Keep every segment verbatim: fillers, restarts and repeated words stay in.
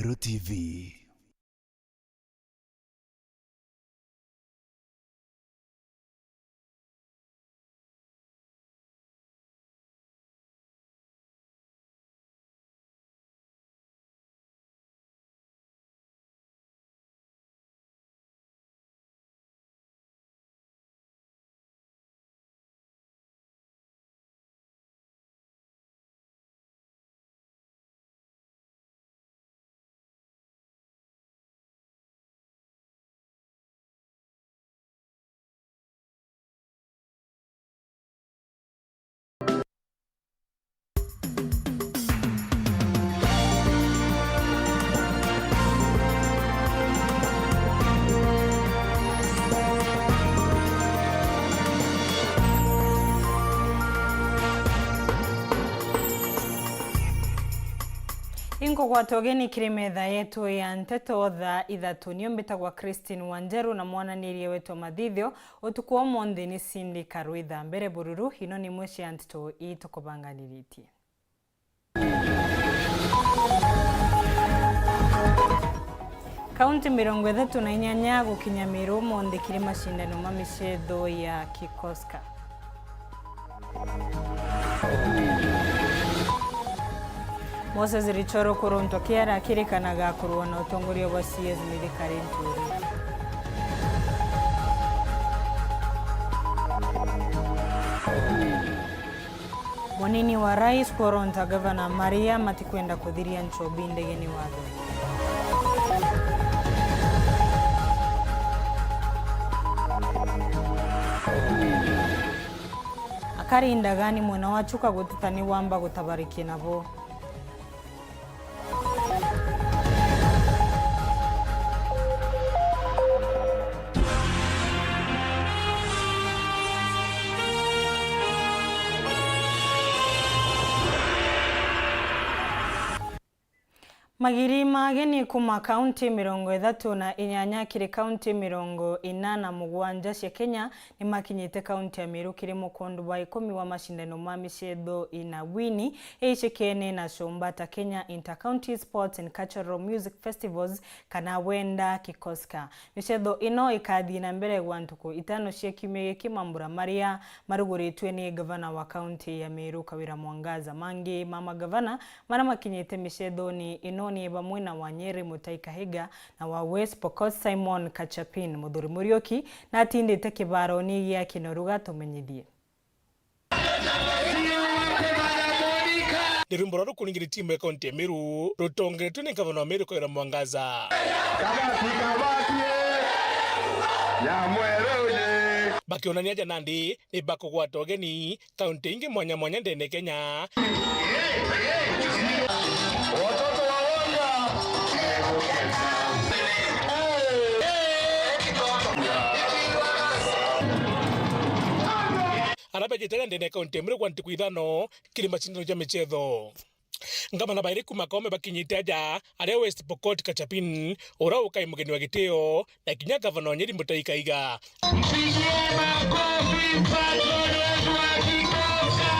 Meru T V. Inkugwata ugeni kiri metha yetu ya nteto thaa ithatu. Nio mbitagwa Christine Wanjeru na mwananirie wetu wa mathithio utuku wa umunthi ni Cindy Karwitha. Mbere bururu, ino ni imwe cia nteto ii tukubanganiritie. Kaunti mirongo ithatu na inyanya gukinya Meru umunthi kiri macindano ma micetho ya Kikoska. Moses Richoro kuruntwa kiara akirikanaga kurua na utongoria bwa C S Mithika Linturi. Munini wa rais kworonta gavana Maria matikwenda kuthiria Nchobi ndegeni wathoni. Akari Ndagani mwena wa Chuka guteta ni wamba gutabarikia nabo. Magiri ma ageni kuuma kaunti mirongo ithatu na inyanya kiri kaunti mirongo ina na mugwanja cia Kenya ni makinyite kaunti ya Meru kiri mukundu bwa ikumi wa macindano ma micetho ina wini icikene na Shumbata Kenya Inter-County Sports and Cultural Music Festivals, kana wenda Kikoska. Micetho ino ikathii na mbere gwa ntuku itano cia kiumia giki, mambura maria maruguritue ni gavana wa kaunti ya Meru Kawira Mwangaza. Mangi ma magavana maria makinyite micethoni ino ni bamwe na wa Nyeri Mutahi Kahiga na wa West Pokot Simon Kachapin. Muthuri Muriuki natindite kibaroni gia Kinoruga, tumenyithie. Ni rwimbo rwa rukuringiri timu ya kaunti ya Meru rutongeretue ni gavana wa Meru Kawira Mwangaza. Kabati, kabati, eh. Ya mweru, eh. Bakionania aja nandi ni bakugwata ugeni kaunti ingi mwanya mwanya ndene Kenya. Watoto wa Wanga. Aria bejite aja ndene kaunti ya Meru gwa ntuku ithano kiri macindano ja michetho. Ngavana bairi kuuma Kaome bakinyite aja, aria West Pokot Kachapin, uria ukai mugeni wa gitio, na kinya gavana wa Nyeri Mutahi Kahiga. Mpigie makofi patroni wetu wa Kikoska.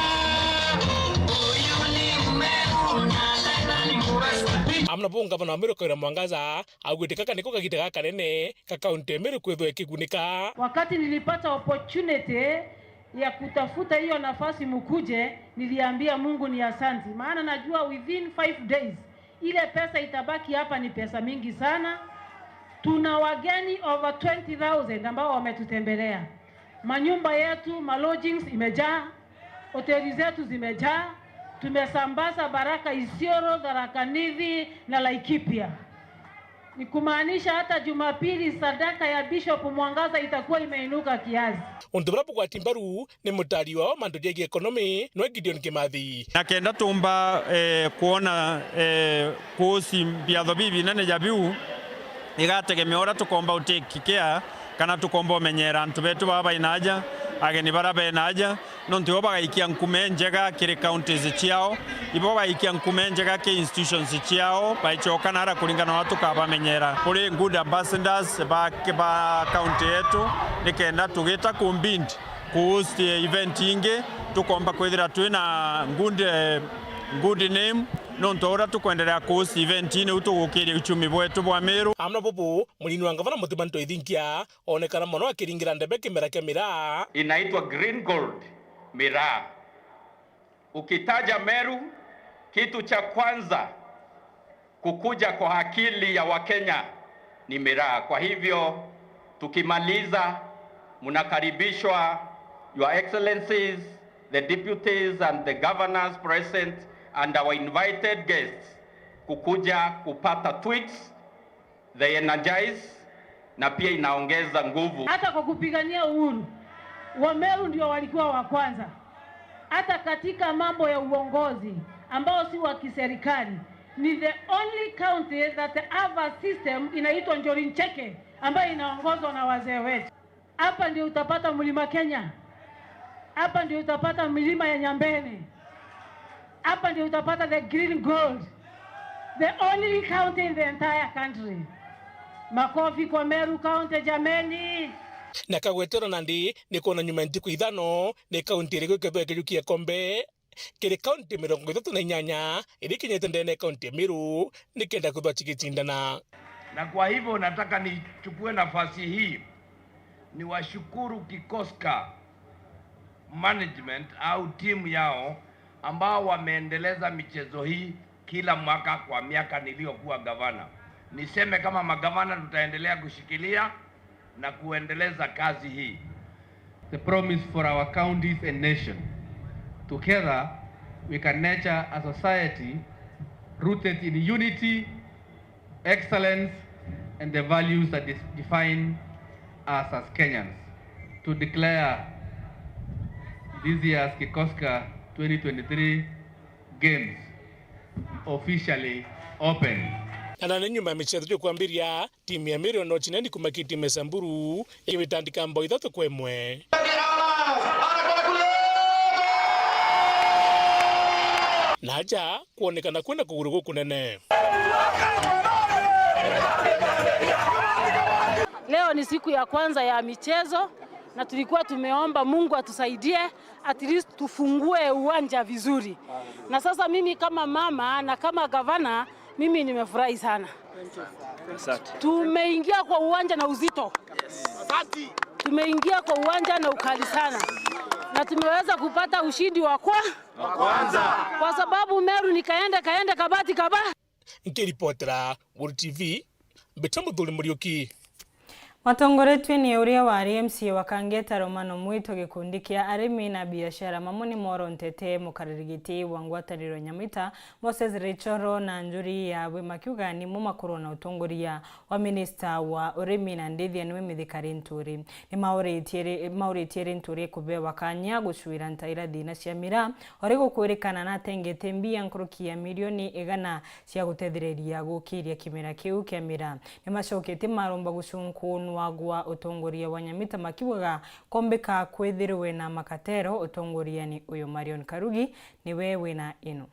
Huyu ni Mmeru na tena ni Mrasta. Amwe nabo ngavana wa Meru Kawira Mwangaza augite gaka niko kagita gakanene ka kaunti ya Meru kwithwa ikigunika. Wakati nilipata opportunity ya kutafuta hiyo nafasi mukuje, niliambia Mungu ni asanti, maana najua within five days ile pesa itabaki hapa ni pesa mingi sana. Tuna wageni over twenty thousand ambao wametutembelea. Manyumba yetu, ma lodgings imejaa, hoteli zetu zimejaa. Tumesambaza baraka Isiolo, Tharaka Nithi na Laikipia. Ni kumaanisha hata Jumapili sadaka ya Bishop Mwangaza itakuwa imeinuka kiasi. Untu buria bugwati mbaru ni mutari wao mantu jegie economy, nwe Gideon Kimathi. Na kenda tumba, eh, kuona, eh, kuusi mbiatho bibinene ja biu, igategemea uria tukomba utake care, kana tukomba umenyera antu betu baba baina aja, ageni baria bena aja, nontu ibo bagaikia nkume njega kiri counties ciao, ibo bagaikia nkume njega ki institutions ciao, baicoka nara kuringana na uria tukabamenyera. Kuri good ambassadors ba, ba county yetu, nikenda tugita kumbindi ku host event ingi, tukomba kwithira twina good, eh, good name, Nontu uria tukwenderea kuhost event ii, niu tugukiria uchumi bwetu bwa Meru. Amwe na bubu, munini wa ngavana Mutuma M'Ethingia oonekana mono akiringira ndebe kimera kia miraa. Inaitwa Green Gold miraa. Ukitaja Meru, kitu cha kwanza kukuja kwa akili ya Wakenya ni miraa. Kwa hivyo, tukimaliza, mnakaribishwa, Your Excellencies, the deputies and the governors present and our invited guests, kukuja kupata twigs, they energize na pia inaongeza nguvu. Hata kwa kupigania uhuru, Wameru ndio walikuwa wa kwanza. Hata katika mambo ya uongozi ambao si wa kiserikali, ni the only county that have a system inaitwa Njuri Ncheke ambayo inaongozwa na wazee wetu. Hapa ndio utapata Mlima Kenya. Hapa ndio utapata milima ya Nyambene. Hapa ndio utapata the green gold. The only county in the entire country. Makofi kwa Meru County jameni. Na kagwetero nandi ni kwona nyuma ya ntuku ithano ni kaunti iriku ikethirwa ikijukia kombe kiri kaunti mirongo ithatu na inyanya iria ikinyite ndene ya kaunti ya Meru nikenda kwithirwa cigicindana. Na kwa hivyo nataka nichukue nafasi hii niwashukuru Kikoska management au timu yao ambao wameendeleza michezo hii kila mwaka kwa miaka niliyokuwa gavana. Niseme kama magavana tutaendelea kushikilia na kuendeleza kazi hii. The promise for our counties and nation. Together, we can nurture a society rooted in unity, excellence, and the values that dis- define us as Kenyans. To declare this year's Kikoska twenty twenty-three Games officially open. Na nani nyuma ya michezo juu kwambiria, timu ya Meru no chineni kuma kitimu ya Samburu iwitandika mbao ithatu kwa imwe. Na aja kwonekana kwina kuguru gukunene. Leo ni siku ya kwanza ya michezo na tulikuwa tumeomba Mungu atusaidie at least tufungue uwanja vizuri. Na sasa mimi kama mama na kama gavana, mimi nimefurahi sana. Tumeingia kwa uwanja na uzito. Tumeingia kwa uwanja na ukali sana. Na tumeweza kupata ushindi wa kwa kwanza. Kwa sababu Meru ni kaende kaende kabati kaba. Nkiripotera Guru T V, mbita Muthuri Muriuki. Matongoretue ni uria wari M C A wa Kangeta Romano Mwito, gikundi kia arimi na biashara bamwe ni morontete mukariri giti wa ngwataniro Nyamita Moses Richoro na njuri yawe makiuga nimo makorwo na utongoria wa minista wa urimi na ndithia niwe Mithika Linturi. Ni mauritie ri- mauritie Linturi kubewa kanya gucuira ntaira thina cia miraa ori gukwirikana na atengete mbia nkuruki ya milioni igana cia gutethereria gukiria kimera kiu kia miraa. Ni macoketie maromba gucunkunwa gwa utongoria wa Nyamita makiugaga kombika kwithirwe na makatero utongoriani uyu. Marion Karugi niwe wina ino.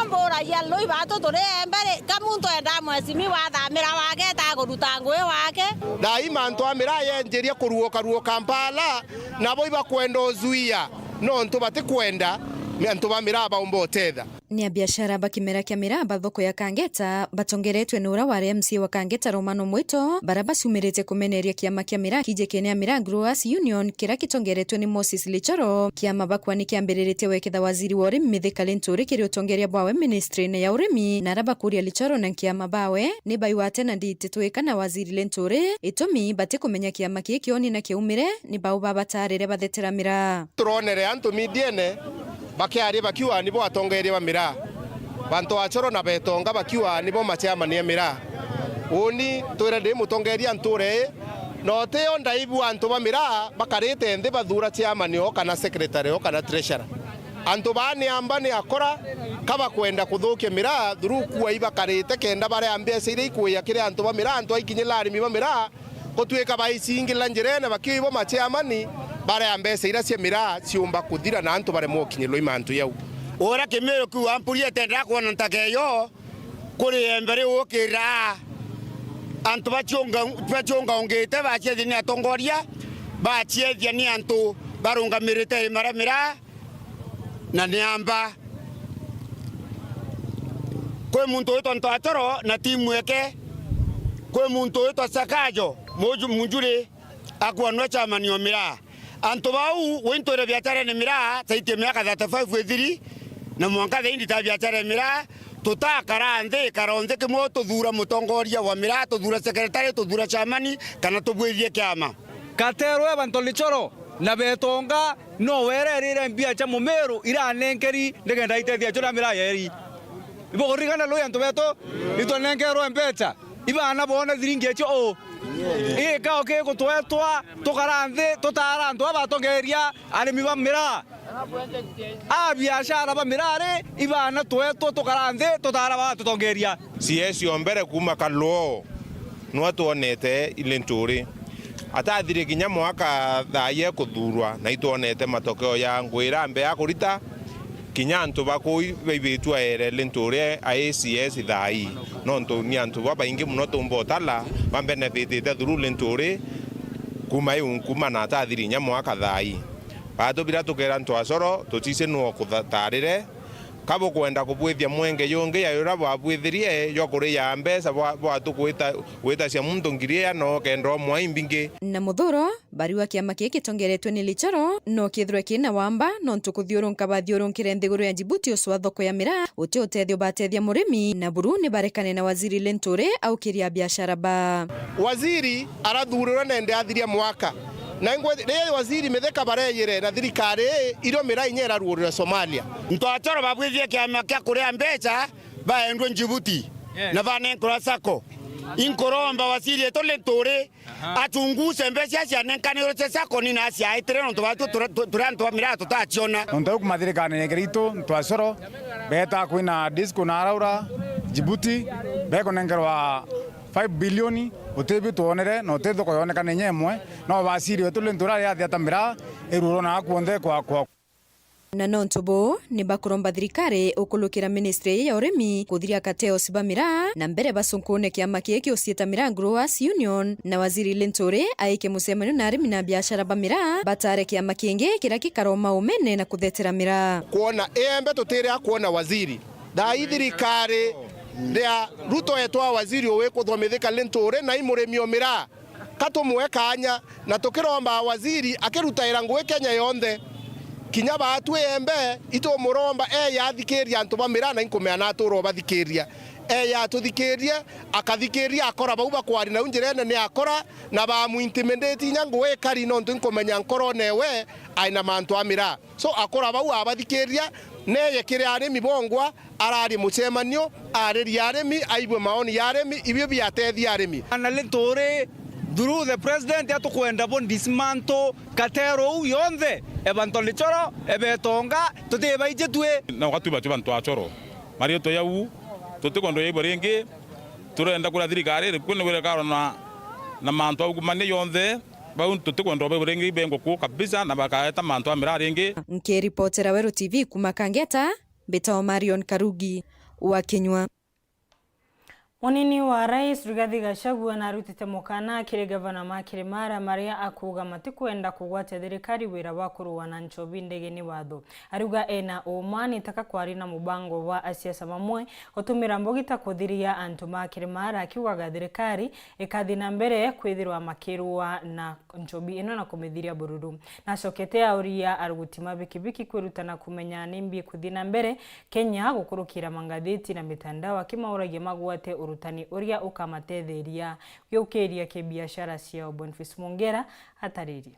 Mburagia lui batu turi embe ri, ka muntu endaa mwesimiwa athamira wake eta kuruta ngui wake. Daima antu a miraa yenjiria kuruuka ruuka mpala, nabo ibakwenda uzuia, nontu batikwenda antu ba miraa baumba utetha. Ni abiashara ba kimera kia miraa ba thoko ya Kangeta batongeretwe ni uria wari M C A wa Kangeta Romano Mwito, baria bacumirite kumeneria kiama kia miraa kijikene ya Miraa Growers Union kiria kitongeretwe ni Moses Lichoro. Kiama bakwa ni kiambiriritie weketha waziri wa urimi Mithika Linturi kiri utongeria bwawe ministry-ini ya urimi, na aria bakuria Lichoro na kiama bawe ni baiwate na nditi twika na waziri Linturi, itumi batikumenya kiama kii kioni na kiaumire, ni bau babatarire bathetera miraa. Turonere antu midiene bakiaria bakiuga nibo atongeria ba miraa. Bantu ba Choro na Betonga bakiuga nibo machairman a miraa. Uuni twire ndi mutongeria ntuura ii, na utio ndaigua antu ba miraa bakarite nthi bathuura chairman o kana secretary o kana treasurer. Antu baa ni amba ni akora, ka bakwenda kuthukia miraa through kuua ibakarite kenda barea mbeca iria ikuia kiri antu ba miraa, antu aikinyirira arimi ba miraa, gutwika baicingirira njirene bakiuga ibo machairman barea mbeca iria cia miraa ciumba kuthira na antu baremwa gukinyirwa i mantu jau. Uria Kimiru kiu wa Mpuri etendaa kwona ntaka iyo, kuri iembe riu ukira antu baciunga- baciungaungite baciethia ni atongoria, baciethia ni antu barungamirite imaramira na ni amba. Kwi muntu witwa Ntwachoro na timu eke. Kwi muntu witwa Sakajo, muju-, Munjuri, akuanwa chairman o miraa. Antu bau, wintwire biacharene miraa, taitie miaka thirty-five ithiri, na mwanka thaindi ta biachara miraa, tutakara nthi, ikaro nthi kimwe, tuthuura mutongoria wa miraa, tuthuura secretary, tuthuura chairman, kana tubwithie kiama. Katero eba Ntolichoro na betonga, no wererire mbia cha Mumiru iranenkeri, ndigenda itethia churia miraa yeri. Ibukuririkana rui antu betu, itwanenkerwe mbecha, ibana boone thiringi echo u. Ii kao kigutwetwa, tukara nthi, tutara antu aba batongeria arimi ba miraa. A biashara ba miraa ri, ibana twetwa tukara nthi, tutara baba tutongeria. C S o mbere kuuma Kaluo, nwe twonete Linturi. Atathire kinya mwaka thaai ekuthuurwa, na itwonete matokeo ya ngugi iria mbe akurita, kinya antu ba kuu baibitue aere Linturi a A C S thaai, nontu ni antu babaingi mono tumba utala babenefitite through Linturi kuuma iu nkuuma na atathiri kinya mwaka thaai. Baatubira tukeera Ntwachoro, tutisi nuu ukutharire, ka bukwenda kubwithia mwenge jungi ya uria bwabwithirie jwa kuriya mbecha bwa, bwatu gwita, gwitacia muntu ngiri iana ukenda umwa imbingi. Na Muthuro, bariuga kiama kii gitongeretwe ni Lichoro no kithirwe kina wamba, nontu kuthiurunka bathiurunkire nthiguru ya Djibouti ucwa thoko ya miraa, uti utethio batethia murimi, na buru ni barekane na waziri Linturi aukiria biashara ba. Waziri arathurirwe nende athiria mwaka. Na ingwe-, riria waziri Mithika bareyire na thirikari ii, irio miraa inya iraruurire Somalia. Ntwachoro babwithie kiama kia kuria mbecha baendwe Djibouti, yeah, na banenkerwa sacco. Inkuromba waziri etu Linturi, aha, achunguze mbecha cianenkanirwe cia sacco ni na ciaitire, nontu batu tura-, tu-, turi antu ba miraa tutaciona. Nontu au kuma thirikari nengere itu Ntwachoro, beta kwina disco na araura Djibouti, bekunenkerwa five billion, uti bi twonere, na uti thoko yonekane inya imwe, no baciri wetu Linturi aria athi ata miraa iruurwa na akuonthe kwa, kwa. Na nontu buu, ni bakuromba thirikari ukulukira ministry ya urimi kuthiria cartels ba miraa, na mbere bacunkune kiama kii kiuciita Miraa Growers Union, na waziri Linturi aike mucemanio na arimi na biashara ba miraa, batare kiama kingi kiria gikaroma umene na kuthetera miraa. Kwona iembe tutire a kwona waziri. Thaai thirikari ria Ruto etwa waziri uwikuthwa Mithika Linturi na i murimi o miraa. Ka tumwe kaanya, na tukiromba waziri akirutaira ngugi Kenya yonthe. Kinya baatwi embe, itumuromba eya athikiria antu ba miraa na inkumea na atura ubathikiria. Eya atuthikirie, akathikiria akora bau bakwari nau njirene ni akora, na bamuintimidate inya ngugi ikari nontu inkumenya nkorone we aina mantu a miraa. So, akora bau abathikiria, neye kiri arimi bongwa, arari mucemanio, aririe arimi, aigue maoni ya arimi, ibio biatethia arimi. Ana Linturi, through the president, atukwenda bo dismantle cartel uu yonthe, eba Ntolichoro, eba Etonga, tutibaiji twi. Na ugatuba chuba Ntwachoro. Marietwa jau, tutikwenda yaibwa ringi, turenda kuria thirikari iriku ni wire karo na, na mantu augumania yonthe. Bau tutikwenda baibwa ringi bengwe kuu kabisa na bakaeta mantu a miraa ringi. Nkiripotera Weru T V kuuma Kangeta, mbitagwa Marion Karugi wa Kinyua. Munini wa Rais Rigathi Gachagua narutite mukana kiri gavana ma Kirimara maria akuuga matikwenda kugwatia thirikari wira wa kurua na nchobi ndegeni watho. Ariuga ena uuma ni taka kwari na mubango wa asiasa bamwe gutumira mbogi ta kuthiria antu ma Kirimara, akiugaga thirikari ikathi na mbere kwithirwa makirua na nchobi ino na kumithiria bururu. Nacokete auria aruguti ma bikibiki kwirutana kumenya nimbi kuthi na mbere Kenya gukurukira mangathiti na mitandao, akimauragia magwate urutani uria ukamatetheria gwiukiria kibiashara ciao. Boniface Mwongera ataririe.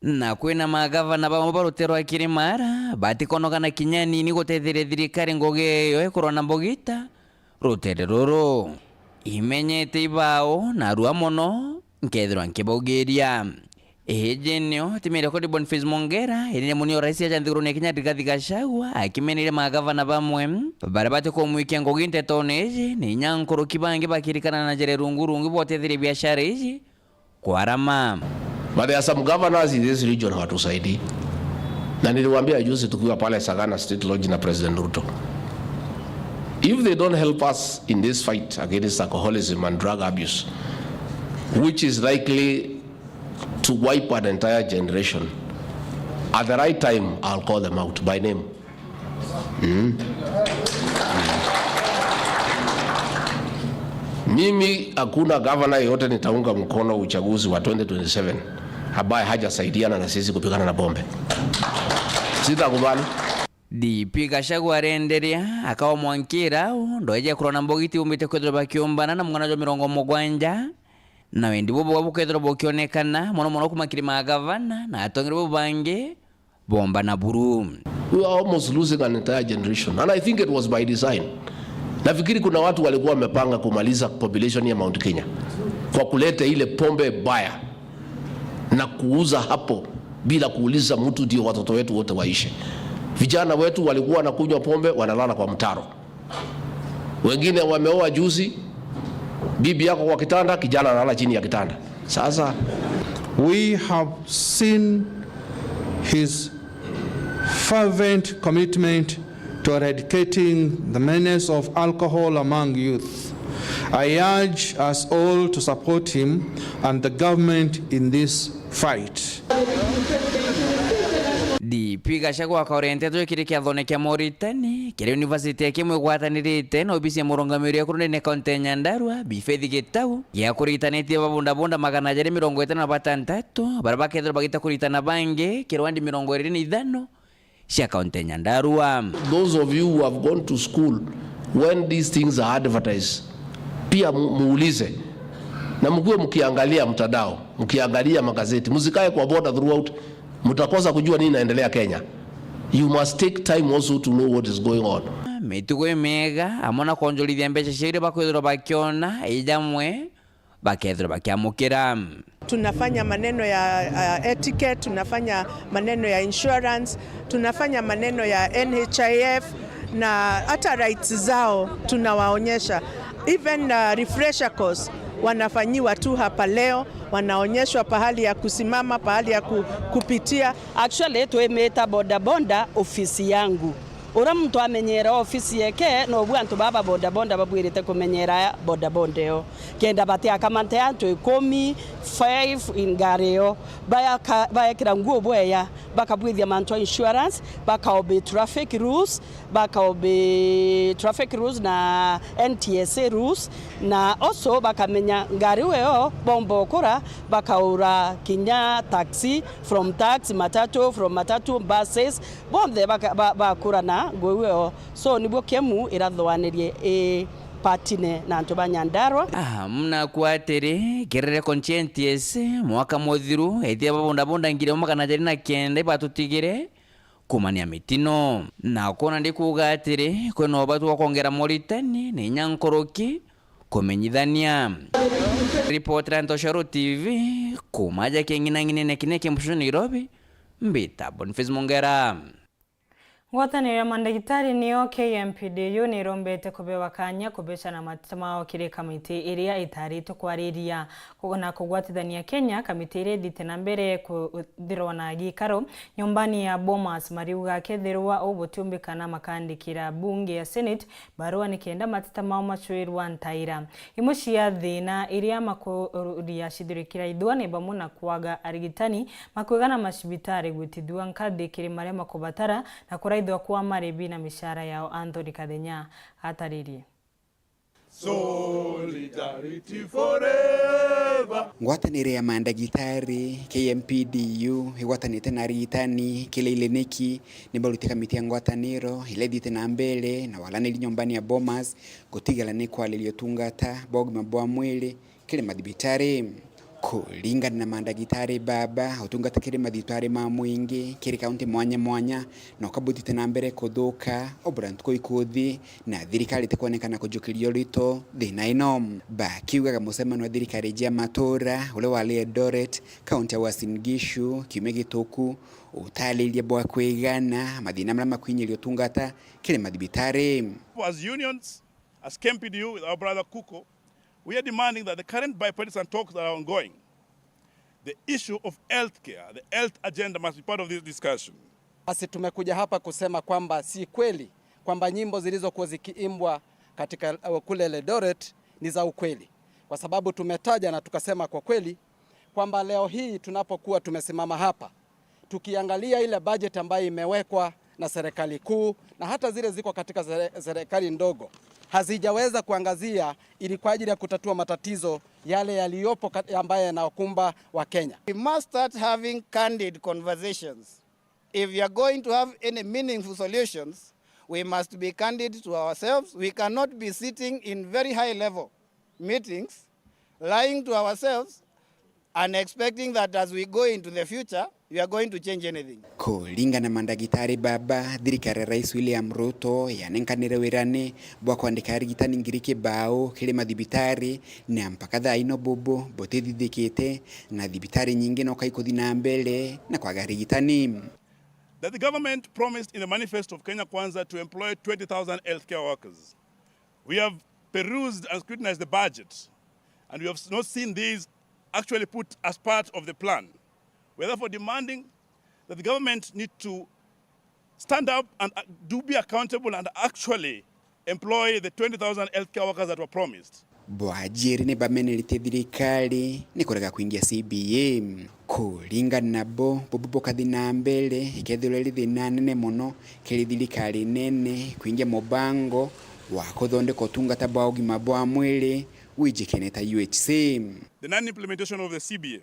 Na kwina magavana bamwe ba rutere rwa Kirimara batikonoga na kinya nini gutetheria thirikari ngugi iyo ikurwa na mbogita rutere ruru. Imenyete ibao narua mono, nkethirwa nkibogiria. Iji nio ti mirekodi Boniface Mwongera, indi ni munini wa rais aja nthigurune ya Kenya Rigathi Gachagua, akimeneria magavana bamwe baria batikumwikia ngugi ntetone iji, ni inya nkuruki bangi bakirikana na njira irungu rungi bwa utetheria biashara iji kwarama. But there are some governors in this region hawatusaidii. Na niliwaambia juzi tukiwa pale Sagana State Lodge na President Ruto. If they don't help us in this fight against alcoholism and drug abuse, which is likely to wipe an entire generation, at the right time, I'll call them out by name. Mm. Mm. Mimi hakuna gavana yeyote nitaunga mkono uchaguzi wa twenty twenty-seven ambaye hajasaidiana na sisi kupigana na pombe. Sitakubali. D P Gachagua arenderia, akawa mwankira au, ndweje kurona mbogiti umbite kwithirwa bakiumbana na mung'ana jwa mirongo mugwanja, na wendi bubu bukethirwa bukionekana, mono mono kuma kiri magavana na atongeri bau bangi, bomba na buru. We are almost losing an entire generation, and I think it was by design. Nafikiri kuna watu walikuwa wamepanga kumaliza population ya Mount Kenya kwa kuleta ile pombe baya na kuuza hapo bila kuuliza mtu, ndio watoto wetu wote waishe. Vijana wetu walikuwa wanakunywa pombe, wanalala kwa mtaro. Wengine wameoa juzi, bibi yako kwa kitanda, kijana analala chini ya kitanda. Sasa, we have seen his fervent commitment to eradicating the menace of alcohol among youth. I urge us all to support him and the government in this fight. D P Gachagua akaoria nteto ikiri kiathone kia Moritani kiria university ya Kimwe igwatanirite na obisi ya murungamiri wa kurunene kaunti ya Nyandarua, Bi Faith Gitau, gia kuritanitie babundabunda magana jari mirongo itano na batantatu baria bakethirwa bagita kuritana bangi kirwandi mirongo iri na ithano cia kaunti ya Nyandarua. Those of you who have gone to school when these things are advertised, pia mu-, muulize. Na mkuwe mkiangalia mtandao, mkiangalia magazeti, msikae kwa boda throughout, mtakosa kujua nini inaendelea Kenya. You must take time also to know what is going on. Mitugo imiega amwe na kwonjorithia mbeca cia iria bakwithirwa bakiona ijamwe bakethirwa bakiamukira. Tunafanya maneno ya, uh, etiquette, tunafanya maneno ya insurance, tunafanya maneno ya N H I F na hata rights zao tunawaonyesha. Even, uh, refresher course wanafanyiwa tu hapa leo, wanaonyeshwa pahali ya kusimama, pahali ya ku-, kupitia. Actually, twimita boda boda ofisi yangu. Uria muntu amenyera ofisi yeke, nobu antu baba boda boda babwirite kumenyera boda boda iyo. Kenda batiakamante antu ikumi, five in ngari iyo. Bayaka-, bayekira nguo bweya, bakabwithia mantu a insurance, bakaobey traffic rules, bakaobey traffic rules na N T S A rules, na also bakamenya ngari iyo bomba ukura, bakaura kinya taxi, from taxi, matatu, from matatu, buses, bonthe baka-, ba-, bakura na nguo iyo. So, nibwo Kemu irathoanirie i patine na antu ba Nyandarua. Ah, mnaku atiri, kirere conscientious, mwaka muthiru, etia babundabunda ngiri imwe magana jari na kenda ibatutigire kumania mitino. Na kwona ndikuuga atiri, kwina ubatu bwa kwongera moritani na inya nkuruki kumenyithania. Ripotera Ntoshoro T V, kuma aja king'inang'inene kinene kia mucii Nairobi, mbita Boniface Mongera. Ngwataniro ya mandagitari niyo K M P D U nirombete kubewa kanya kubecana mateta mao kiri kamiti iria itaritwe kwariria ku-, na kugwatithania Kenya, kamiti iria ithite na mbere kuthirwa na gikaro nyumbani ya Bomas. Mariuga kethirwa uu butiumbikana, makandikira bunge ya Senate barua nikenda mateta mao macwirwa ntaira. Imwe cia thina iria makuria cithirikira ithua ni bamwe na kwaga arigitani, makwigana macibitari, gwitithua nkathi kiri maria makubatara, na kuraithwa kwa maribi na micara yao. Anthony Kathenya ataririe. Solidarity forever. Ngwataniro ya mandagitari, K M P D U, igwatanite na arigitani kila iliniki, ni baruti kamiti ya ngwataniro ila ithite na mbere na walaniri nyumbani ya Bomas, gutigala ni kwariria utungata bwa ugima bwa mwiri kiri mathibitari. Kuringana na mandagitari baba, utungata kiri mathibitari ma mwingi kiri kaunti mwanya mwanya no kabutite na mbere kuthuka o bura ntuku ikuthi, na thirikari itikwonekana kujukiria urito thina ino. Bakiugaga mucemanio wa thirikari jia matura uria wari Eldoret, kaunti ya Uasin Gishu, kiumia gituku, utaririe bwa kwigana mathina maria makwinyiria utungata kiri mathibitari. As unions, as K M P D U with our brother Kuko, we are demanding that the current bipartisan talks that are ongoing, the issue of healthcare, the health agenda must be part of this discussion. Basi tumekuja hapa kusema kwamba si kweli kwamba nyimbo zilizokuwa zikiimbwa katika, uh, kule Eldoret ni za ukweli, kwa sababu tumetaja na tukasema kwa kweli kwamba leo hii tunapokuwa tumesimama hapa, tukiangalia ile budget ambayo imewekwa na serikali kuu na hata zile ziko katika sere-, serikali ndogo, hazijaweza kuangazia ili kwa ajili ya kutatua matatizo yale yaliyopo kat-, ambayo yanawakumba wa Kenya. We must start having candid conversations. If we are going to have any meaningful solutions, we must be candid to ourselves. We cannot be sitting in very high level meetings, lying to ourselves and expecting that as we go into the future, we are going to change anything. Kuringana na mandagitari baba, thirikari ya Rais William Ruto yanenkanire wirani bwa kwandika arigitani ngiri kibao kiri mathibitari, na mpaka thaa ino bubu butithithikite, na thibitari nyingi no kaikuthi na mbere na kwaga arigitani. That the government promised in the manifesto of Kenya Kwanza to employ twenty thousand healthcare workers. We have perused and scrutinized the budget, and we have not seen these actually put as part of the plan. We are therefore demanding that the government need to stand up and, uh, do be accountable and actually employ the twenty thousand healthcare workers that were promised. Bwajiri ni bamenerete thirikari ni kurega kuingia C B A. Kuringana nabo, bubu bukathi na mbere, ikethirwa iri thina nene mono kiri thirikari nene kuingia mubango wa kuthondeka utungata bwa ugima bwa mwiri wijikene ta U H C. The non-implementation of the C B A.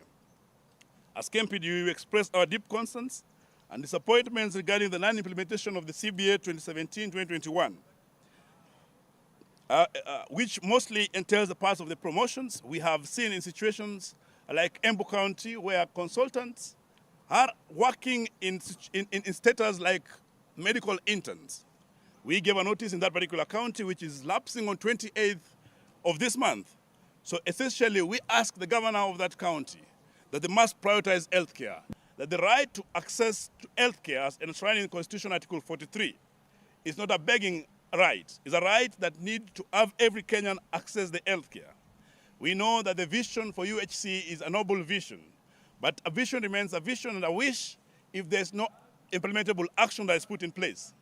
As K M P D U, we express our deep concerns and disappointments regarding the non-implementation of the C B A twenty seventeen twenty twenty-one, uh, uh, which mostly entails the parts of the promotions we have seen in situations like Embu County, where consultants are working in situ-, in, in, in status like medical interns. We gave a notice in that particular county, which is lapsing on twenty-eighth of this month. So essentially, we ask the governor of that county that they must prioritize healthcare, that the right to access to healthcare as enshrined in Constitution Article forty-three is not a begging right. It's a right that need to have every Kenyan access the healthcare. We know that the vision for U H C is a noble vision, but a vision remains a vision and a wish if there's no implementable action that is put in place.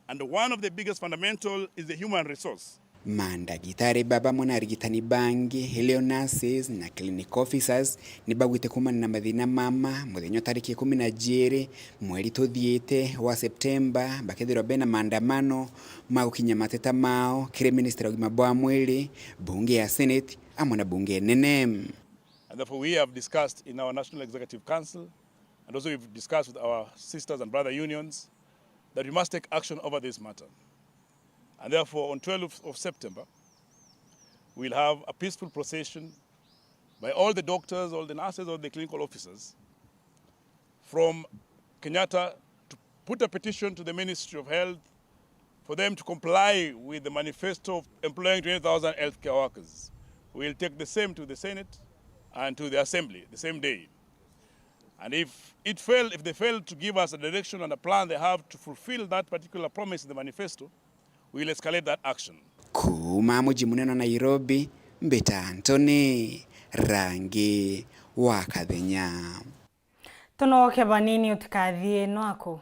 And one of the biggest fundamental is the human resource. Mandagitari baba bamwe na arigitani bangi, ilio nurses na clinic officers, ni bagwite kumana na mathina mama muthenya wa tariki ikumi na jiiri mweri tuthiite wa Septemba, bakethirwa bena maandamano ma gukinyia mateta mao kiri ministry ya ugima bwa mwiri, bunge ya Senate, amwe na bunge nene. And therefore we have discussed in our National Executive Council, and also we've discussed with our sisters and brother unions, that we must take action over this matter. And therefore, on twelfth of September, we'll have a peaceful procession by all the doctors, all the nurses, all the clinical officers from Kenyatta to put a petition to the Ministry of Health for them to comply with the manifesto of employing twenty thousand healthcare workers. We'll take the same to the Senate and to the Assembly the same day. And if it fail, if they fail to give us a direction and a plan they have to fulfill that particular promise in the manifesto, we will escalate that action. Kuuma muji munene wa Nairobi, mbita Anthony Rangi wa Kathenya. Tunoke banini, utikathie nwaku.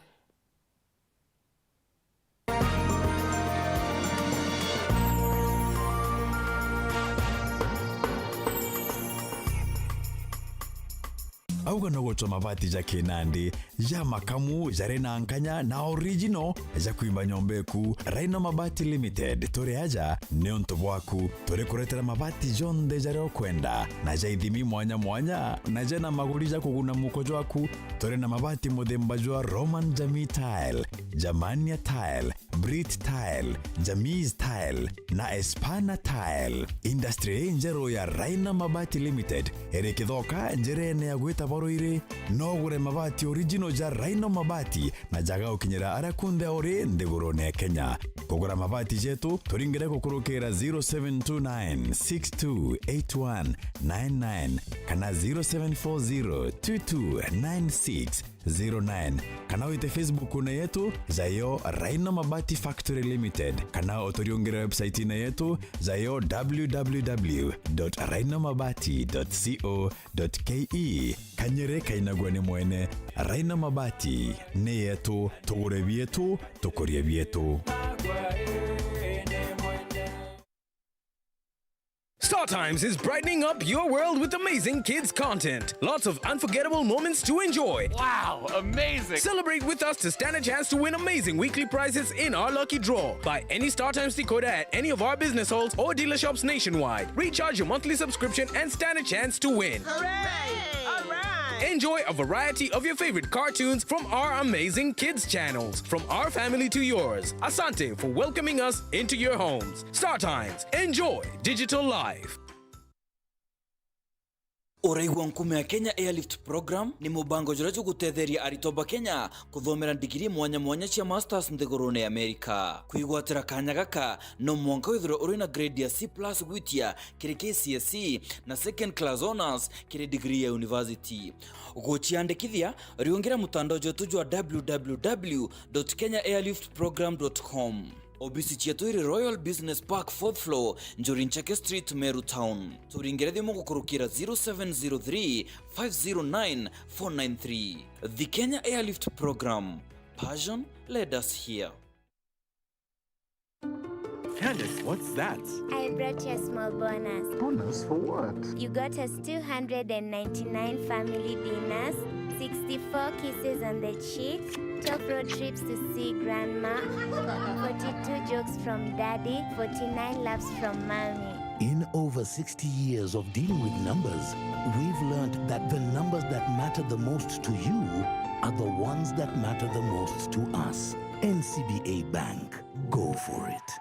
Auga no gucwa mabati ja kinandi, ja makamu, jari na nkanya na original, ja kwimba nyomba eku. Rhino Mabati Limited, turi aja niuntu bwaku. Turi kuretera mabati jonthe jaria ukwenda, na ja ithimi mwanya mwanya, na jena maguri ja kuguna muko jwaku. Turi na mabati muthemba jwa Roman Jamii Tile, Germania Tile, Brit Tile, Jamis Tile, na Espana Tile. Industry ii njeru ya Rhino Mabati Limited iri Kithoka, njirene ya gwita Baruiri. No ugure mabati original ja Rhino Mabati na jaga gukinyira aria kunthe uri nthigurune ya Kenya. Kugura mabati jetu, turingire gukurukira zero seven two nine six two eight one nine nine kana zero seven four zero two two nine six zero nine, kana wite Facebook-ine yetu, jayo Rhino Mabati Factory Limited, kana uturiungire website-ine yetu, jayo w w w dot rhino mabati dot co dot k e. Kanyere kainagua ni mwene. Rhino Mabati ni yetu, tugure bietu, tukurie bietu. Star Times is brightening up your world with amazing kids content. Lots of unforgettable moments to enjoy. Wow, amazing! Celebrate with us to stand a chance to win amazing weekly prizes in our lucky draw. Buy any Star Times decoder at any of our business halls or dealer shops nationwide. Recharge your monthly subscription and stand a chance to win. Hooray! All right! Enjoy a variety of your favorite cartoons from our amazing kids channels. From our family to yours, asante for welcoming us into your homes. Star Times. Enjoy digital life. Uraigua nkume ya Kenya Airlift Program ni mubango juria jugutetheria aritwa ba Kenya kuthomera ndigiri mwanya mwanya cia masters nthigurune ya America. Kwigwatira kanya gaka, no mwanka withirwe uri na grade ya C plus gwitia kiri K C S E na second class honours kiri degree ya university. Guciandikithia, riungira mutandao jwetu jwa w w w dot kenya airlift program dot com. Obisi cietu iri Royal Business Park, fourth floor, Njuri Ncheke Street, Meru Town. Turingire thimu gukurukira zero seven zero three, five zero nine, four nine three. The Kenya Airlift Program. Passion led us here. Candace, what's that? I brought you a small bonus. Bonus for what? You got us two hundred and ninety-nine family dinners, sixty-four kisses on the cheek, twelve road trips to see grandma, forty-two jokes from daddy, forty-nine laughs from mommy. In over sixty years of dealing with numbers, we've learned that the numbers that matter the most to you are the ones that matter the most to us. N C B A Bank. Go for it.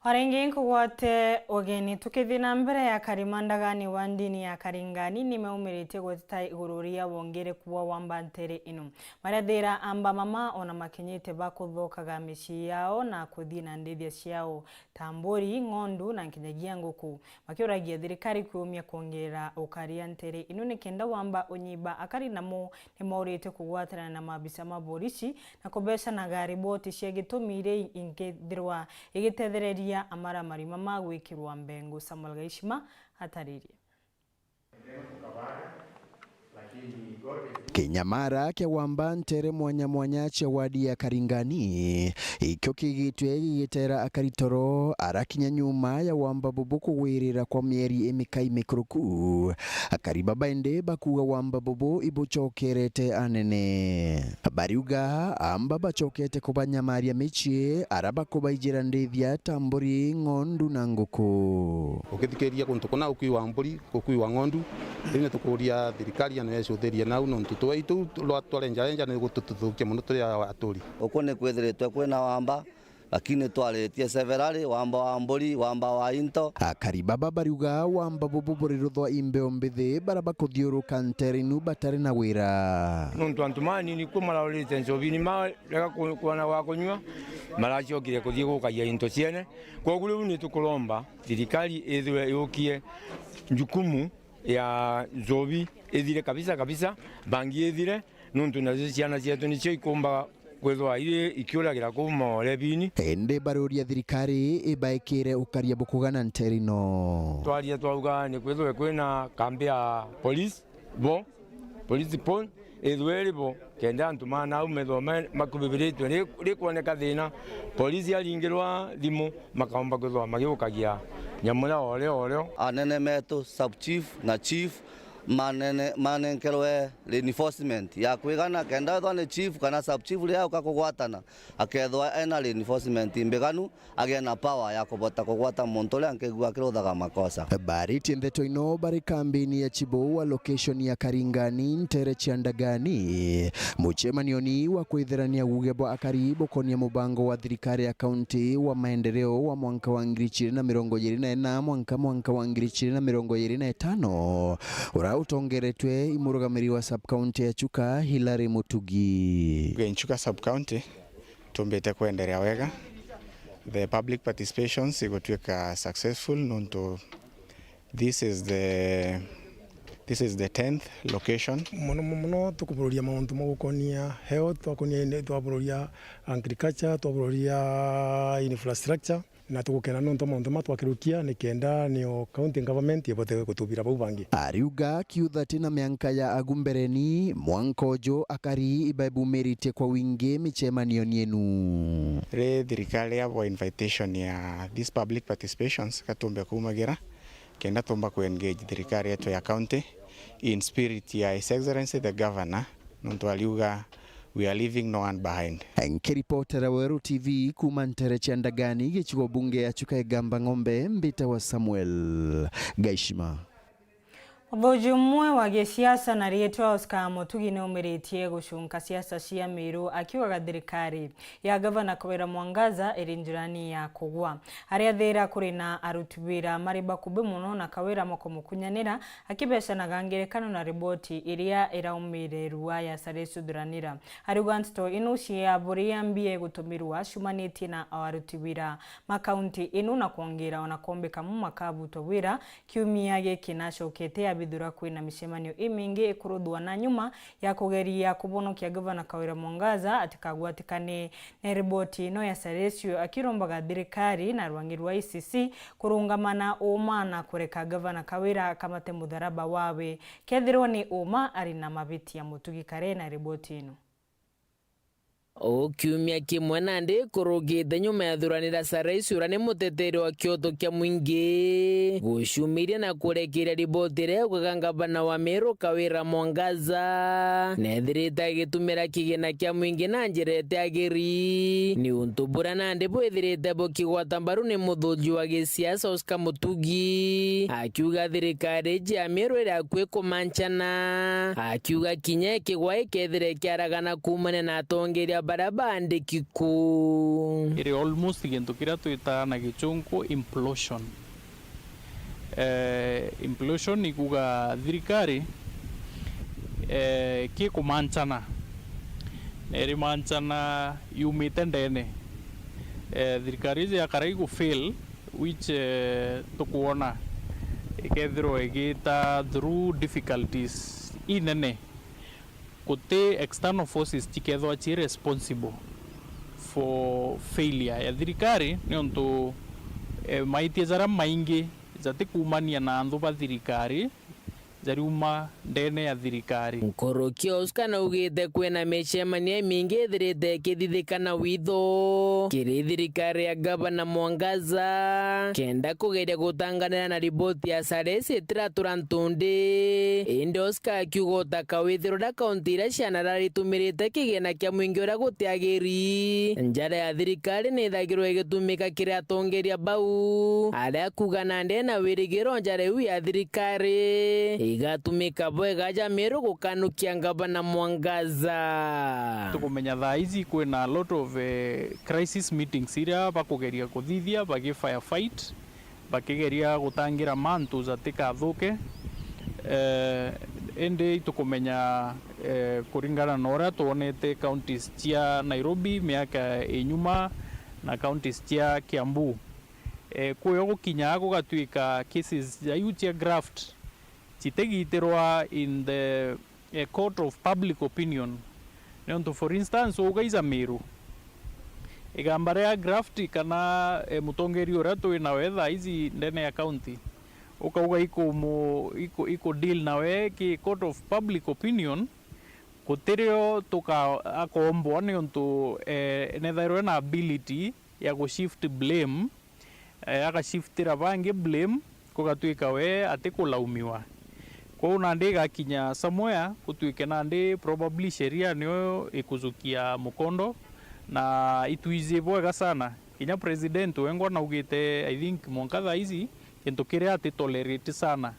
O ringi nkugwate ugeni. Tukithii na mbere, akari ma ndagani wa ndini ya Karingani nimeumiritie guteta iguru ria wongereku bwa wamba ntere ino. Maria thira amba mama ona makinyite ba kuthokaga micii yao na kuthii na ndithia ciao ta mburi, ng'ondu na nkinyagia nguku, makiuragia thirikari kwiumia kwongerera ukaria ntere ino nikenda wamba unyiba. Akari namo nimaurite kugwatirana na maabisa ma borisi na kubecanaga riboti cia gitumi iria ingithirwa igitethereria amaramari mama gwikirwa mbengu. Samuel Gaishima ataririe. Kinyamara kia wamba ntere mwanya mwanya cia wadi ya Karingani, ikio kigitwe gigitera akari toro arakinya nyuma ya wamba bubu kugwirira kwa mieri imikai mikuruku. Akari baba indi bakuga wamba bubu ibucokerete anene. Bariuga amba bacokete kubanyamaria micii, ara bakubaijira ndithia ta mburi, ng'ondu na nguku. Ukithikiria guntu kuna ukui wa mburi, ukui wa ng'ondu, riu nitukuria thirikari ya niyo icuthirie nau, nontu twaitu rwa twarenjarenja ni gutututhukia mono turi aturi. Uku ni kwithiritwe kwina wamba, lakini twaritie severally, wamba wa mburi, wamba wa into. Akari baba bariuga wamba bubu buri ruthwa imbeo mbithi, bara bakuthiuruka nterinu batari na wira. Nontu antu manini ku maraurite nchobi ni marega ku-, kuona gwa kunyua, maracokire kuthii gukagia into ciene. Kwogu riu ni tukuromba thirikari ithirwe yukie jukumu ya nchobi ithire kabisa kabisa, bangi ithire, nontu nacio ciana cietu nicio ikumba kwithwa iri ikiuragira kuu morebini. Indi baruria thirikari ibaikire ukaria bukugana nterino. Twaria twauga ni kwithwe kwina kambi ya police bo, police pon, ithwe iri bo, kenda antu manau methwa me-, makubibiritwe ri-, rikwoneka thina, polisi yaringirwa thimu, makaomba kwithwa magiukagia nyamu ria oreo oreo. Anene metu, sub chief na chief, manene-, manenkerwe reinforcement ya kwigana, kenda ethwa ni chief kana sub chief riria auka kugwatana, akethwa ena reinforcement imbiganu, agie na power ya kubota kugwata muntu uria nkigua akiruthaga makosa. Baritie ndeto ino bari kambini ya Chibou wa location ya Karingani, ntere cia Ndagani. Mucemanioni wa kwitherania guge bwa akari bukonia mubango wa thirikari ya kaunti wa maendeleo wa mwanka wa ngiri igiri na mirongo iri na ina mwanka, mwanka wa ngiri igiri na mirongo iri na itano, uria utongeretwe i murugamiri wa sub-county ya Chuka, Hilary Mutugi. Chuka sub-county tumbite kwenderea wega. The public participations igutwika successful nontu this is the, This is the tenth location. Mono mono tukubururia mauntu ma gukonia health, twakonia, twabururia agriculture, twabururia infrastructure, na tugukena nontu mauntu ma twakirukia ni kenda nio county government ibote gutubira bau bangi. Ariuga akiuga ati na mianka ya agu mbereni, mwanka uju akari ibebumiritie kwa wingi micemanioni inu. Ri thirikari yabwa invitation ya these public participations, gatumbe kumagira, kenda tumba ku engage thirikari yetu ya county in spirit ya His Excellency the Governor, nontu ariuga, "We are leaving no one behind." Nkiripotera Weru T V kuuma ntere cia Ndagani, gicigo bunge ya Chuka Igamba Ng'ombe, mbitawa Samuel Gaishima. Muthuji umwe wa gisiasa na riitwa Oscar Mutugi ni umiritie gucunka siasa cia Meru, akiugaga thirikari ya Gavana Kawira Mwangaza iri njirani ya kugwa. Aria thira kuri na aruti wira mari bakubi mono na Kawira makumukunyanira, akibecanaga ngerekano na riboti iria iraumire rua ya Saresu Thuranira. Ariuga nteto inu cia buria mbia igutumirwa ciumanitie na aruti wira ma kaunti inu na kwongeera ona kombeka mu makabutwa wira. Kiumia giki nacokete abithura kwina micemanio imingi ikuruthwa na nyuma ya kugeria kubonokia Gavana Kawira Mwangaza atikagwatikane na riboti ino ya Saresio, akirombaga thirikari na rwangi rwa I C C kurungama na uma na kureka Gavana Kawira akamate mutharaba wawe kethirwa ni uma ari na mabitia. Mutugi Kare na riboti ino. O kiumia kimwe nandi kurugite nyuma ya Thuranira Sarais uria ni muteteri wa kioto kia mwingi gucumiria na kurekeria riboti iria yaugaga ngavana wa Meru Kawira Mwangaza nethirite agitumira kigina kia mwingi na njira itiagiri, ni untu buria nandi bwithirite bukigwata mbaru ni muthuji wa gisiasa Oscar Mutugi, akiuga thirikari iji ya Meru iri akui kumanchana, akiuga kinya ikigwa ikethira ikiaragana kuumania na atongeria baria baandiki ku. Iri almost gintu kiria twitaa na gichunku implosion. Eh, implosion ni kuuga thirikari, eh, kikumanchana, na irimanchana yumite ndene. Eh, thirikari iji yakara igu fail, which, eh, tukwona ikethirwa igita through difficulties inene. Guti external forces cikethwa ci responsible for failure ya thirikari, niuntu, eh, maitia jaria maingi jatikuumania na anthu ba thirikari, jariuma ndene ya thirikari. Nkuruki Oscar naugite kwina micemanio imingi ithirite ikithithika na witho kiri thirikari ya Gavana Mwangaza, kenda kugeria gutanganira na riboti ya Sares itiratura ntundi. Indi Oscar akiuga utaka withirwa uria kaunti iria ciana raritumirite kigina kia mwingi uria gutiagiri, njara ya thirikari nithagirwa igitumika kiri atongeria bau, aria kuuga nandi ena wirigiro njara iu ya thirikari igatumika bwega ja Meru gukanukia Ngavana Mwangaza. Tukumenya thaa ici kwina a lot of, eh, crisis meetings iria bakugeria kuthithia bagi firefight, bakigeria gutangira mantu jatikathuke. Eh, indi itukumenya, eh, kuringana na uria twonete counties cia Nairobi miaka inyuma na counties cia Kiambu, eh, kuyo gukinya gugatuika cases ja iu cia graft citigitirwa in the, eh, court of public opinion. Niuntu, for instance, ugaija Meru, igamba ria graft kana, eh, mutongeria uria twi nawe thaa ici ndene ya county, ukauga ikumu-, iku-, iku deal nawe ki court of public opinion, gutirio tuka-, akombwa niuntu, eh, nethairwe na ability ya gu shift blame, eh, agashiftira bangi blame, kugatwika we atikulaumiwa. Kwou nandi igakinya somewhere gutwike nandi probably sheria niyo ikujukia mukondo, na itwiji bwega sana. Kinya president wengwa naugite, I think, mwanka thaa ici, gintu kiria atitolerate sana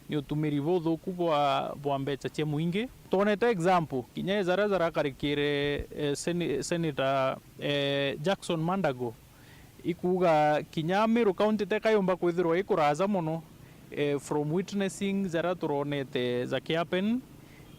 ni utumiri buthuku bwa, bwa mbecha cia mwingi. Twonete example, kinya jaria jarakarikire, eh, Seni-, Senator, eh, Jackson Mandago, ikuuga kinya Meru County teka yumba kwithirwa ikuraja mono, eh, from witnessing jaria turonete jakihappen,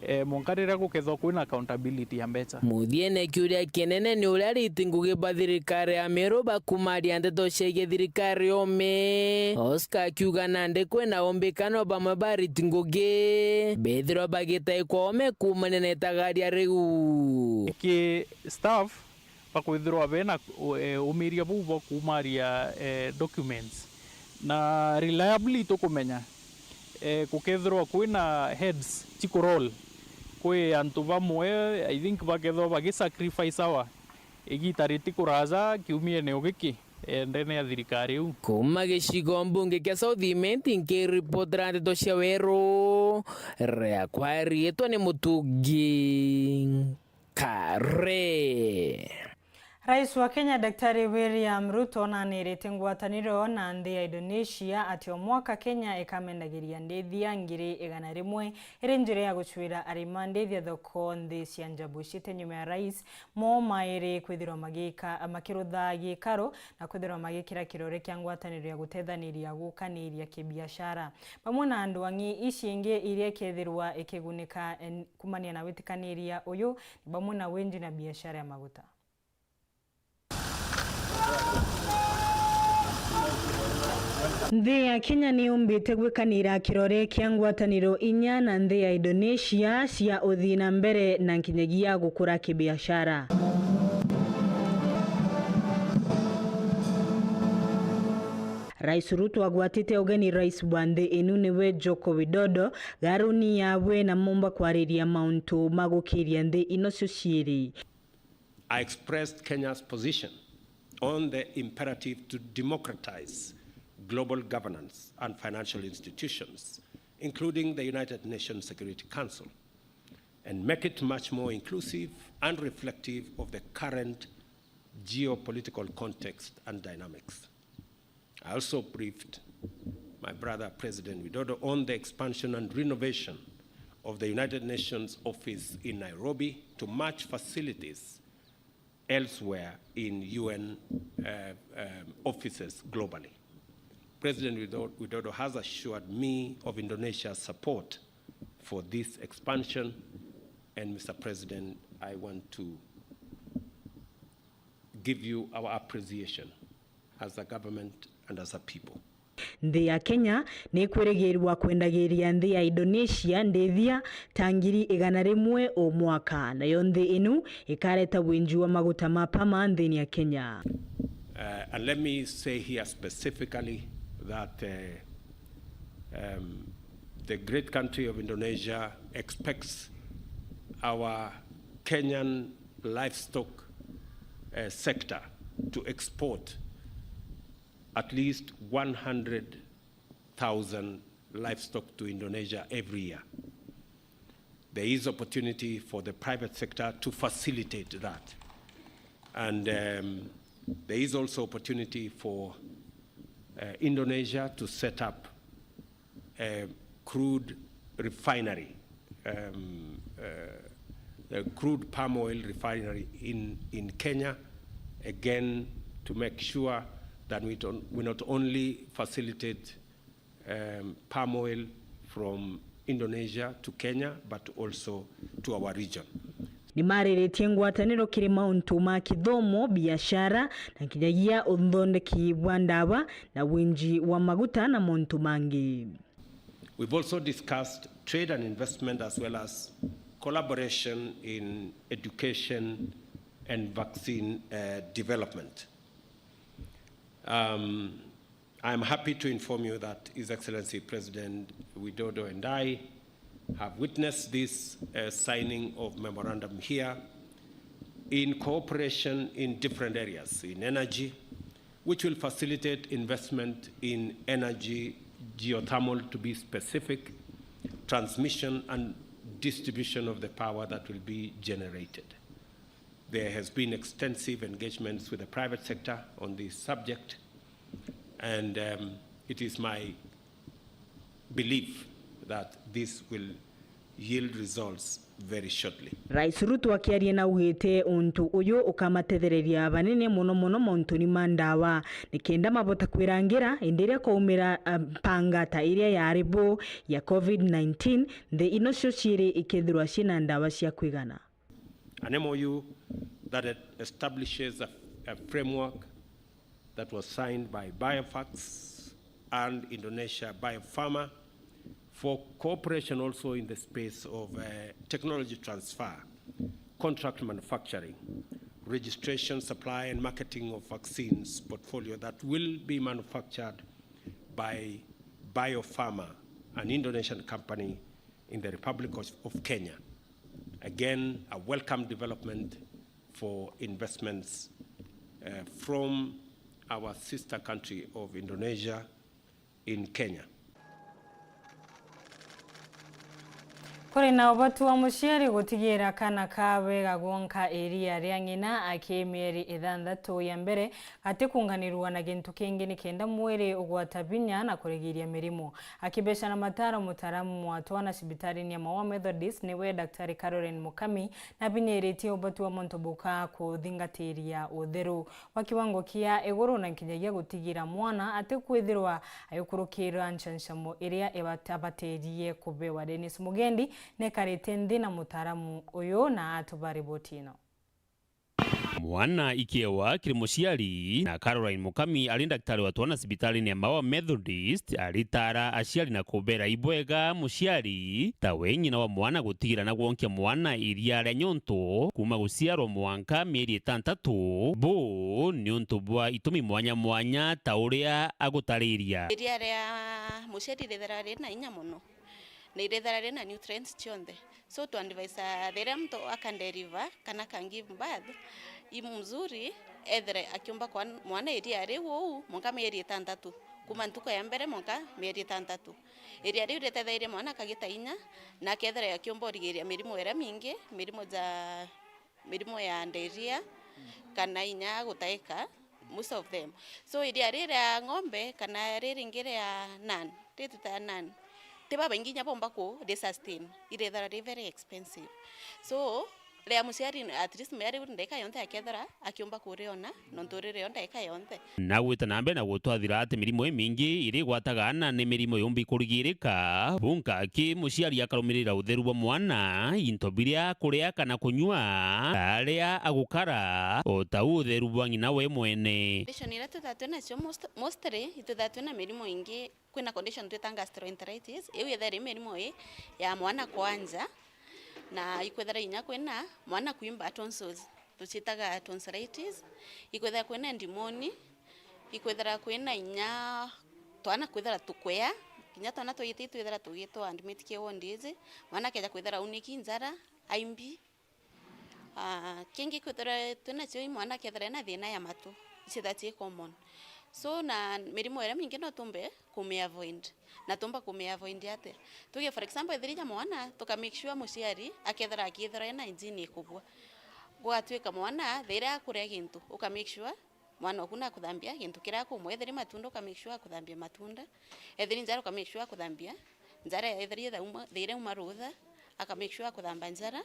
E, mwanka riria gukethwa kwina accountability ya mbeca. Muthiene, kiuria kinene ni uria ariti ngugi ba thirikari ya Meru bakumaria ndeto ciegii thirikari ome. Oscar akiuga nandi kwina umbikano bamwe ba ariti ngugi bethirwa bagitaikwa ome kuumania na itagaria riu. Ki staff bakwithirwa bena, e, umiria buu bwa kumaria, e, documents. Na reliably tukumenya, e, gukethirwa kwina heads cikuroll, kwi antu bamwe, I think, bakethirwa bagisacrifice hour igita ritikuraja kiumiene o giki, e, ndene ya thirikari iu. Kuuma gicigo mbunge kia South Imenti, nkiripotera ndeto cia Weru, riakwa riitwa ni Mutungi Kare. Rais wa Kenya Daktari William Ruto naanirite ngwataniro na nthi ya Indonesia ati o mwaka Kenya ikamendagiria ndithia ngiri igana rimwe iri njira ya gucwira arima ndithia thoko nthi cia njabu ciite nyuma ya rais moo mairi kwithirwa magika, makirutha gikaro na kwithirwa magikira kirore kia ngwataniro ya gutethaniria gukaniria kibiashara. Bamwe na andu ang'i ici ingi iria ikethirwa ikigunika en-, kumania na witikaniria uyu ni bamwe na winji na biashara ya maguta. Nthi ya Kenya ni yumbite gwikanira kirore kia ngwataniro inya na nthi ya Indonesia cia uthii na mbere na nkinyagia gukura kibiashara. Rais Ruto agwatite ugeni rais wa nthi inu niwe Joko Widodo garuni yabwe na momba kwariria mauntu ma gukiria nthi ino cio ciiri. I expressed Kenya's position on the imperative to democratize global governance and financial institutions, including the United Nations Security Council, and make it much more inclusive and reflective of the current geopolitical context and dynamics. I also briefed my brother President Widodo on the expansion and renovation of the United Nations office in Nairobi to match facilities elsewhere in U N, uh, um, offices globally. President Wido-, Widodo has assured me of Indonesia's support for this expansion, and Mister President, I want to give you our appreciation as a government and as a people. Nthi ya Kenya ni ikwirigirwa kwendagiria nthi ya Indonesia ndithia ta ngiri igana rimwe o mwaka, nayo nthi inu ikareta winji wa maguta ma palm nthini ya Kenya. Uh, and let me say here specifically that, uh, um, the great country of Indonesia expects our Kenyan livestock, uh, sector to export at least one hundred thousand livestock to Indonesia every year. There is opportunity for the private sector to facilitate that. And, um, there is also opportunity for, uh, Indonesia to set up a crude refinery, um, uh, a crude palm oil refinery in, in Kenya, again, to make sure that we don't, we not only facilitate, um, palm oil from Indonesia to Kenya, but also to our region. Ni mariritie ngwataniro kiri mauntu ma kithomo, biashara, na nkinyagia uthondeki bwa ndawa na winji wa maguta na mauntu mangi. We've also discussed trade and investment as well as collaboration in education and vaccine, uh, development. Um, I am happy to inform you that His Excellency President Widodo and I have witnessed this, uh, signing of memorandum here in cooperation in different areas, in energy, which will facilitate investment in energy, geothermal to be specific, transmission and distribution of the power that will be generated. There has been extensive engagements with the private sector on this subject, and, um, it is my belief that this will yield results very shortly. Rais Ruto akiaria naugite untu uyu ukamatethereria banene mono mono mauntuni ma ndawa, nikenda mabota kwirangira indi iria kwaumira, ah, mpanga ta iria yari bo ya covid nineteen, nthi ino cio ciiri ikethirwa ciina ndawa cia kwigana. An M O U that establishes a, a framework that was signed by Biofax and Indonesia Biopharma for cooperation also in the space of, uh, technology transfer, contract manufacturing, registration, supply and marketing of vaccines portfolio that will be manufactured by Biopharma, an Indonesian company in the Republic of, of Kenya. Again, a welcome development for investments, uh, from our sister country of Indonesia in Kenya. Kuri na ubatu wa muciari gutigira kana kawe gagwonka iria ria ng'ina aki mieri ithanthatu ya mbere gatikunganirua na gintu kingi nikenda mwiri ugwata binya na kurigiria mirimu. Akibecana mataro mutaaramu wa twana cibitariini ya Maua Methodist niwe Daktari Caroline Mukami, nabinyiritie ubatu wa muntu buka kuthingatiria utheru bwa kiwango kia iguru na nkinyagia gutigira mwana atikwithirwa agikurukira ncanchamo iria ibat-, abatirie kubewa. Dennis Mugendi nekarite nthi na mutaaramu uyu na atuba riboti ino. Mwana ikiewa kiri muciari, na Caroline Mukami ari ndaktari wa twana cibitariini ya Maua Methodist, aritara aciari na kubera ibwega muciari ta we ng'ina wa mwana gutigira na gwonkia mwana iria ria nyonto kuma guciarwa mwanka mieri itantatu. Bu ni untu bwa itumi mwanya mwanya ta uria agutariria. Iria ria muciari rithera riri na inya mono, na irithera riri na nutrients cionthe. So twa advise riria muntu aka deliver kana aka give birth, i mzuri ethere akiumba kwa mwana iria riu uu mwanka mieri itantatu, kuma ntuku ya mbere mwanka mieri itantatu. Iria riu ritethairie mwana akagita inya, na akethira akiumba urigiria mirimu iria mingi, mirimu ja, mirimu ya diarrhea, kana inya gutaika, most of them. So iria riri ria ng'ombe kana riri ringi ria nan, ritwitaga nan, ti babaingi inya bomba ku ri sustain, irethira ri very expensive. So ria muciari, at least muciari riu ndagika yonthe akethira akiumba kuriona, nontu riri o ndagika yonthe. Na gwita na mbere na gutwathira ati mirimu imingi iri igwataga ana ni mirimu yumbi kurigirika. Bunka aki muciari akarumirira utheru bwa mwana, into biria akuria kana kunyua, aria agukara, o ta u utheru bwa ng'ina we mwene. Condition iria twithaa twi nacio most-, mostly itwithaa twi na mirimu ingi. Kwina condition twita gastroenteritis, iu yethaira i mirimu ii ya mwana kwanja, na ikwithira inya kwina mwana kwimba tonsils, tuciitaga tonsillitis, ikwithira kwina ndimoni, ikwithira kwina inya twana kwithira tukwea, kinya twana twa giti twithira tugitwa admit ki ward iji, mwana akeja kwithira auniki njara, aimbi. Ah, kingi kwithirwa twinacio i mwana akethira ena thina ya matu, icio that i common. So na mirimu iria mingi no tumbe kumiavoid. Na tumba kumiavoid atia? Tuge for example, ethira ija mwana, tuka make sure muciari akethira akithirwa ena hygiene ikubua. Gwatwika mwana, thaira akuria gintu, uka make sure mwana oku nakuthambia gintu kiria akumwa. Ethira i matunda, uka make sure akuthambia matunda. Ethira i njara, uka make sure akuthambia njara. Ethira i thauma, thaira auma rutha, aka make sure akuthamba njara.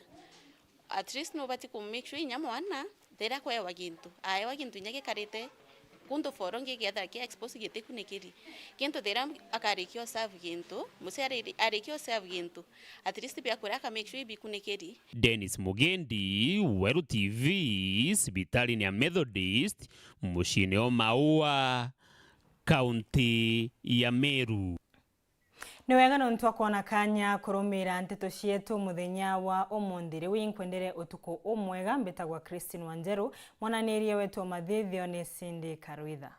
At least nubati ku make sure inya mwana, thaira akwewa gintu, aewa gintu inya gikarite kuntu for long, gikethira ki expose gitikunikiri. Gintu thaira akarikia u serve gintu, muciari arikia u serve gintu, at least biakuria aka make sure ibikunikiri. Dennis Mugendi, Weru T V, cibitariini ya Methodist, muciini o Maua, kaunti ya Meru. Ni wega nontu wa kwona kanya kurumira nteto cietu muthenya wa umunthi. Riu inkwendere utuku umwega. Mbitagwa Christine Wanjeru, mwananirie wetu wa mathithio ni Cindy Karwitha.